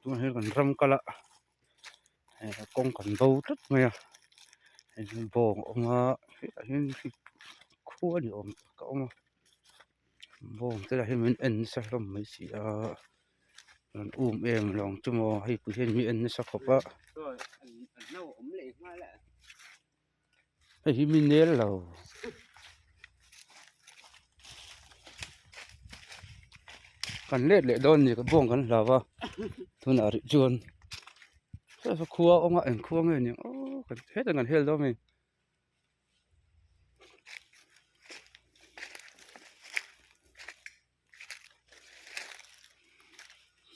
Tunah hian kan ram kal a eh kawng kan bo tlat mai a hei hi bawng a awm a hetah hian khua ni awm tak a awm a bawng te lah hian min en nasa hlawm mai si a an um em lo ang chu maw hei pawh hian min en nasa khawp a hei hi mi nel lo. Kan let leh dawn ni ka bawng kan hlau a tunah rih chuan khua a awm a eng khua nge ni ang aw hetah kan hel dawn a mi.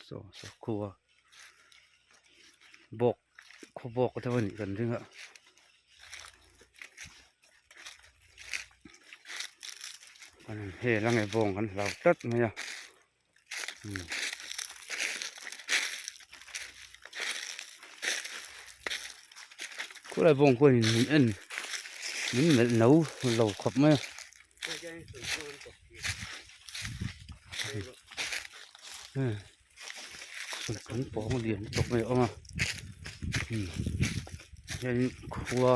Saw saw khua bawk khaw bawk deuh a nih kan ring a an hel ange bawng kan hlau tlat mai a khulai bawng khuanin min en min melh no lo khawp mai a. Kan pawng lian lutuk mai a awm a hianin khua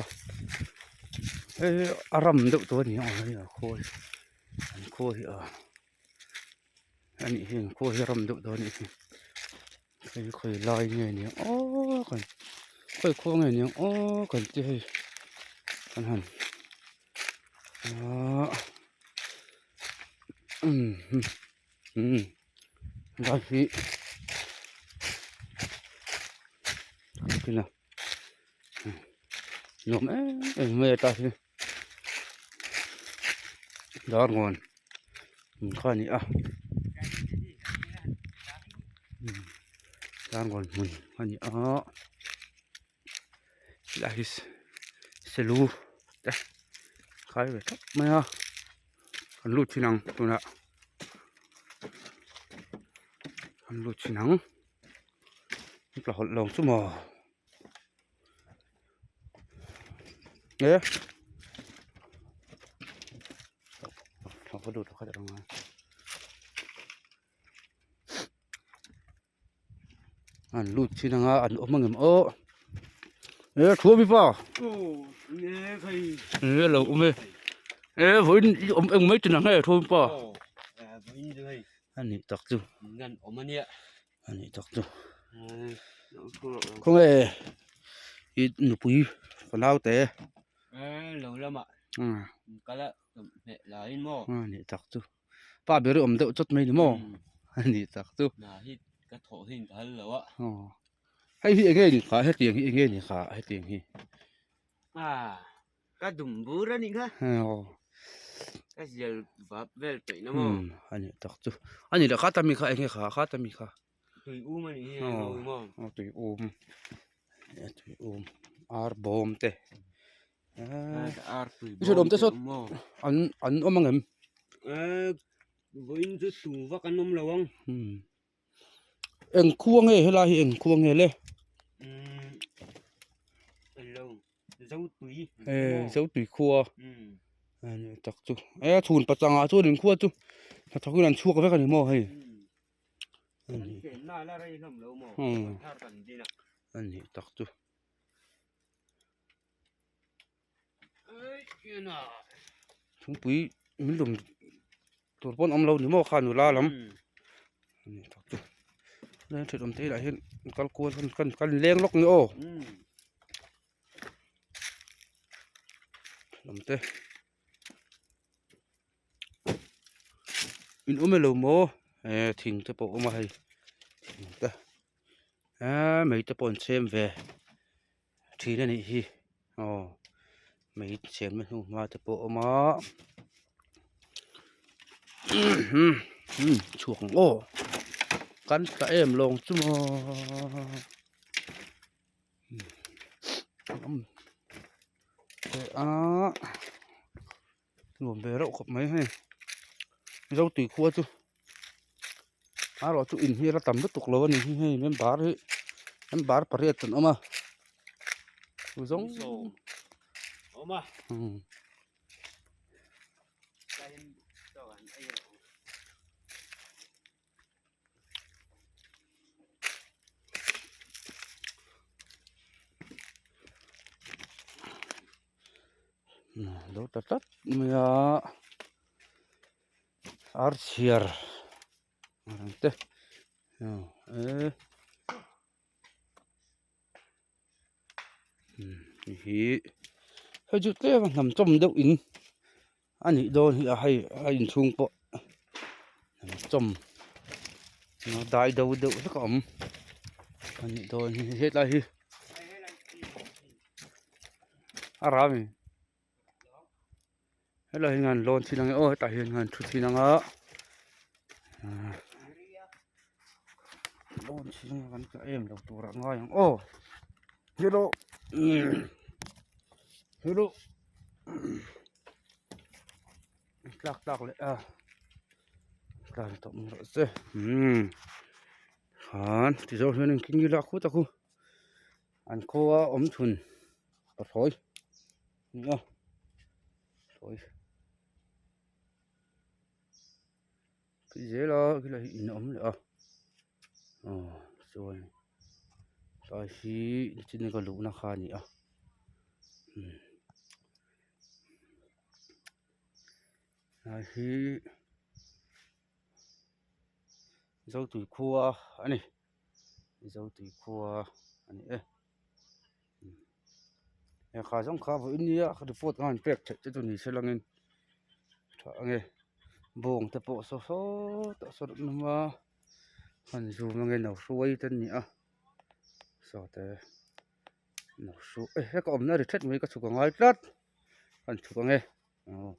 hei hi a ram deuh tawh a ni ang hei a khua hi an khua hi a anih hi an khua hi a ram deuh tawh a nih hi hei hi khawi lai nge ni ang aw kan khawi khua nge ni ang aw kan ti hei kan han Ahh umm lai hi nuam em em mai a ta hi darngawn hmun kha a ni a darngawn hmun a ni a. Helai hi selu te khai ve thlap mai a kan lut thin ang tunah kan lut thin ang an tla hawlh lo chu maw e An lut thin anga an awm angem aw e thu ami pa e lo awm e e vawiin i awm eng mai tin ang e thu ami pa ani tak chu ani tak chu khawnge i nupui fanau te ani tak chu. Pa ber awm deuh chawt mai ni maw ani tak chu ka thawh hin ka hal lo a hei hi enge ni kha hetiang hi enge ni kha hetiang hi a ka dum bur ani kha ka zial vap vel peih na maw ani tak chu ani lah kha ta mi kha enge kha kha ta mi kha tui um ani hi aw tui um tui um ar bawm te Thil awm te saw an an awm ang em? Vawiin chu tu vak an awm lo ang. Eng khua nge helai hi eng khua nge le? Lo Zotui. E Zotui khua. Tak chu e chhun pachangah chuan in khua chu hnathawkin an chhuak vek a ni maw hei. Ani tak chu. Thingpui min lum tur pawn awm lo ni maw kha nula lam ani tak chu len that awm te lah hian kal kual kan kan kan leng lawk ni aw awm te in awm elo maw eh thing te pawh a awm a hei thing te eee mei te pawh an chhem ve thin a nih hi aw mei chhem na hnu hma te pawh a awm a chhuak ang aw kan tla em lawng chu maw a nuam ve reuh khawp mai hei Mizo tui khua chu erawh chu in hi a la tam lutuk lo a ni hi hei member hi member pariat an awm a chu zawng umm. Lo ta tlat mai a archhiar ang te eh hi hei chu tlem a hnam chawm deuh in a nih dawn hi a hei a inchhung pawh hnam chawm dai do deuh hlek a awm a nih dawn hi hetlai hi. A rah a ni helai hian an lawn thin ang e aw hetah hian an thu thin ang a lawn thin ang kan tla em lo tur ah ngai ang aw hello hello tlak tlak leh a tlan tawh mai rawh se umm khan tizawng hian engtin nge lak khut a khu. An khua awm chhun pathlawi a ni a pathlawi tih zel a khilai hi in a awm leh a aw chuan tlai hi nichin a ka luhna kha a ni a umm tlai hi Zotui khua a ni. Zotui khua a ni e lehkha zawng kha vawiin nia report khan pek theih te chu ni se langin tha ang e bawng te pawh saw sawtah sawn an awm a han zoom ange no hruai te an ni a saw te no hru e heka awmna ri thet mai ka chhuk a ngai tlat han chhuk ang e aw.